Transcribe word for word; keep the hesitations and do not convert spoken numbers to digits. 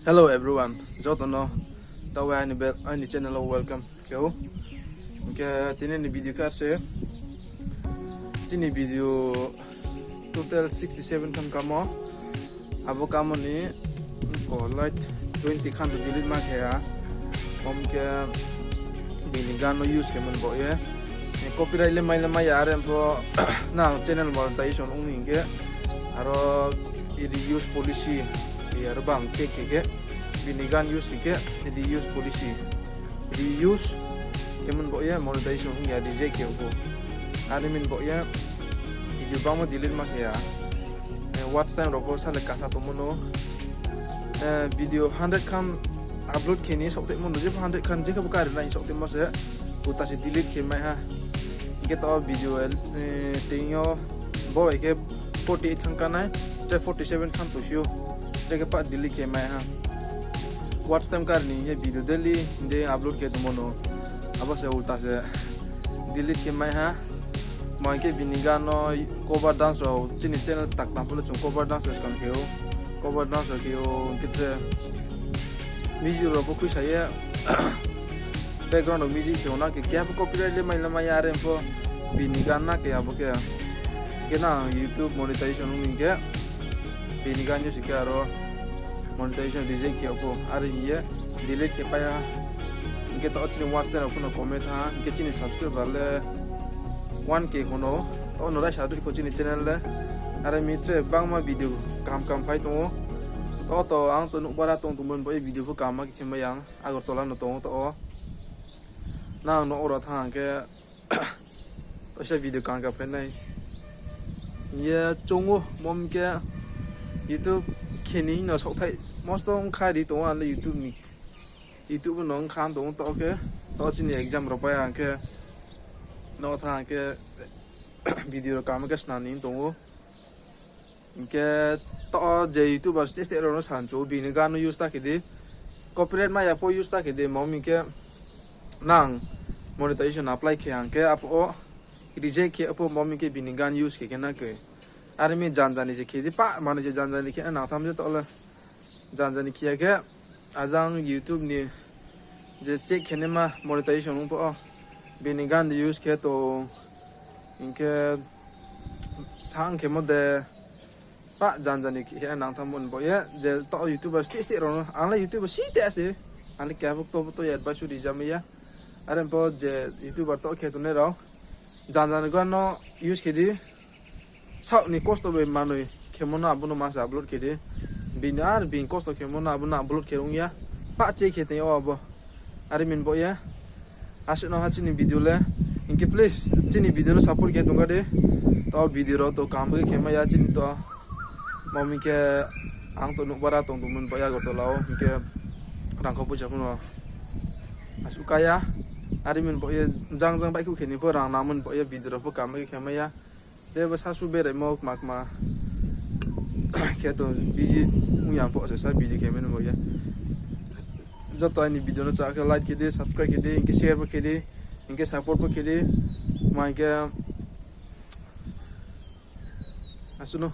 Hello everyone, joto no taoh aini be-, aini channel wo welcome khe ou. Hing khe tini ni video khe se, chini video total sixty seven khan kamo. Abo kamo ni ko light twenty khan to delete ma khe ya. Hing khe bini gan no use khe man bo ye. Copyright le mai le mai ya, are pho nang channel monetization ong ni hing khe. Aro reuse policy, aro bang check khe khe. Bini gan use khe reuse policy. Reuse khe man bo ye monetization ong ya, reject khe ou. Are man bo ye video bangma delete ma khe ya. Watch time rao pho sale kasa tongmo no. Video hundred khan upload khe ni saohthaimo no, jepho hundred khan jekhe bo kari nai saohthaimo se. Ulta se delete khe mai ha. Hing khe taoh video, tei yo bo bai khe forty eight khan kanai, tre forty seven khan tosi ou. Tre khe pah delete khe mai ha. Watch time kari ni ye video daily hing de upload khe tongmo no. Abo se ulta se delete khe mai ha. Ma hing khe bini gan no cover dance rao, chini channel tak tang pho le chung cover dance rao skang khe ou. Cover dance rao khe ou, hing khe tre music rao pho khuisa ye background rao music khe ou na khe, khe abo copyright le mai le mai ya, are pho bini gan na khe abo khe. Khe nang YouTube monetization ong ni hing khe, bini gan use khe aro monetization reject khe ou pho, are hing ye delete khe pai ha. Hing khe taoh chini watch time rao pho no kome thanng ha, hing khe chini subscriber le one K kho no, taoh no raisa dui kho chini channel le. Are mi tre bangma video kaham kaham phai tong ou. Taoh to ang to nouhbar wo tong tongmo ni bo ye video pho kaham ma khe khe mai ya, ang Agartala no tong ou taoh wo. Nang no oro thanng khe, kaisa video kaham kaham phai nai hing ye choung ou, mo hing khe YouTube khe ni no saohthai mosto ong kha ri tong ou, ang le YouTube ni, YouTube no ong kha tong ou taoh khe, taoh chini exam rao pai ang khe, no thanng khe video rao kaham khe snam ni tong ou. Hing khe taoh je YouTuber steh steh rao no sanchu, bini gan no use ta khe di. Copyright mai ya pho use ta khe di, mo hing khe nang monetization apply khe ang khe aphuh wo reject khe aphuh, mo hing khe bini gan use khe khe na khe. Are mi janja ni se khe di, pah manoi se janja ni khe na nang tham je taoh le. Janja ni khe ya khe, ajang YouTube ni je check khe naima monetization ong pho, bini gan de use khe tong, hing khe sang khemo de, pah janja ni khe nang tham bo ni bo ye, je taoh YouTuber steh steh rao no, ang le YouTuber steh se, ang le keha pho to pho to advice ri ja mai ya. Are pho je YouTuber taoh khe tongnai rao, janja ni gan no use khe di, saoh ni kosto bai manoi khemo no abo no ma se upload khe di, bini ar bini kosto khemo no abo no upload khe ong ya, pah che khe tong ou abo. Are mi bo ye, asuh no ha chini video le, hing khe please chini video no support khe tong kha di, taoh video rao to kaham khe khe mai ya chini to. Mo hing khe ang to nouhbar wo tong tongmo ni bo ye Agartala wo, hing khe rangkho poisa pho no asuh ka ya. Are mi bo ye jang jang baihkhouh khe ni pho rang nangmo ni bo ye video rao pho kaham khe khe mai ya. Jebo sasu beraimo kma kma khe tong busy ong ya pho se sa video khe mai ni bo ye. Joto aini video no chá khe like khe di, subscribe khe di, hing khe share pho khe di, hing khe support pho khe di, ma hing khe asuh no.